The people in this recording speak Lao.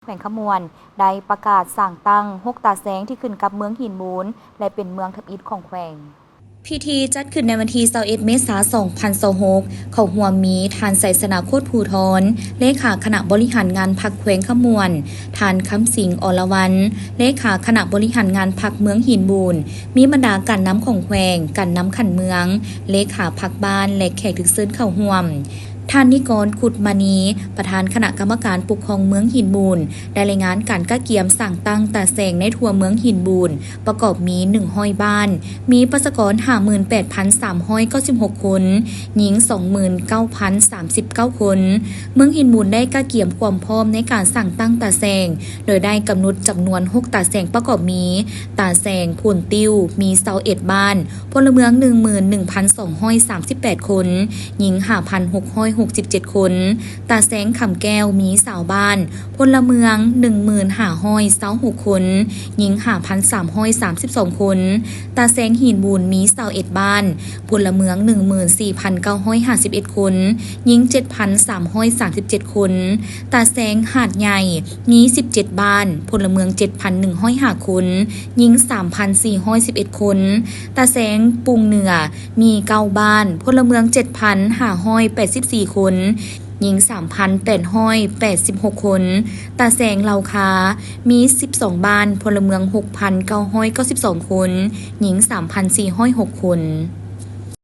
ແຂວງຄຳມ່ວນ ໄດ້ປະກາດສ້າງຕັ້ງຫົກຕາແສງທີ່ຂຶ້ນກັບເມືອງຫີນບູນ ແລະ ເປັນເມືອງທຳອິດຂອງແຂວງ. ພິທີຈັດຂຶ້ນໃນວັນທີຊາວເອັດ ເມສາ ສອງພັນຊາວຫົກ ເຂົ້າຮ່ວມມີ ທ່ານ ໄຊຊະນະ ໂຄດພູທອນ ເລຂາຄະນະບໍລິຫານງານພັກແຂວງຄຳມ່ວນ, ທ່ານ ຄຳສິງ ອລະວັນ ເລຂາຄະນະບໍລິຫານງານພັກເມືອງຫີນບູນ, ມີບັນດາການນຳຂອງແຂວງ, ການນຳຂັ້ນເມືອງ, ເລຂາພັກບ້ານ ແລະ ແຂກຖືກເຊີນເຂົ້າຮ່ວມ. ທ່ານ ນິກອນ ຄຸດມະນີ ປະທານຄະນະກຳມະການປົກຄອງເມືອງຫີນບູນ ໄດ້ລາຍງານການກະກຽມສ້າງຕັ້ງຕາແສງໃນທົ່ວເມືອງຫີນບູນ ປະກອບມີ ໜຶ່ງຮ້ອຍບ້ານ, ມີປະຊາກອນ ຫ້າໝື່ນແປດພັນສາມຮ້ອຍເກົ້າສິບຫົກຄົນ, ຍິງ ສອງໝື່ນເກົ້າພັນສາມສິບເກົ້າຄົນ. ເມືອງຫີນບູນໄດ້ກະກຽມຄວາມພ້ອມໃນການສ້າງຕັ້ງຕາແສງ ໂດຍໄດ້ກຳນົດຈຳນວນຫົກຕາແສງ ປະກອບມີ ຕາແສງໂພນຕິ້ວ ມີຊາວເອັດບ້ານ, ພົນລະເມືອງ ໜຶ່ງໝື່ນໜຶ່ງພັນສອງຮ້ອຍສາມສິບແປດຄົນ, ຍິງ ຫ້າພັນຫົກຮ້ອຍຫົກສິບເຈັດຄົນ, ຕາແສງຄຳແກ້ວ ມີຊາວບ້ານ, ພົນລະເມືອງ ໜຶ່ງໝື່ນຫ້າຮ້ອຍຊາວຫົກຄົນ, ຍິງ ຫ້າພັນສາມຮ້ອຍສາມສິບສອງຄົນ, ຕາແສງຫີນບູນ ມີຊາວເອັດບ້ານ, ພົນລະເມືອງ ໜຶ່ງໝື່ນສີ່ພັນເກົ້າຮ້ອຍຫ້າສິບເອັດຄົນ, ຍິງ ເຈັດພັນສາມຮ້ອຍສາມສິບເຈັດຄົນ, ຕາແສງຫາດໃຫຍ່ ມີສິບເຈັດບ້ານ, ພົນລະເມືອງ ເຈັດພັນໜຶ່ງຮ້ອຍຫ້າຄົນ, ຍິງ ສາມພັນສີ່ຮ້ອຍສິບເອັດຄົນ, ຕາແສງປຸງເໜືອ ມີເກົ້າບ້ານ, ພົນລະເມືອງ ເຈັດພັນຫ້າຮ້ອຍແປດສິບສີ່ຄົນ, ຍິງ ສາມພັນແປດຮ້ອຍແປດສິບຫົກຄົນ, ຕາແສງເຫຼົ່າຄາ ມີສິບສອງບ້ານ, ພົນລະເມືອງ ຫົກພັນເກົ້າຮ້ອຍເກົ້າສິບສອງຄົນ, ຍິງ ສາມພັນສີ່ຮ້ອຍຫົກຄົນ.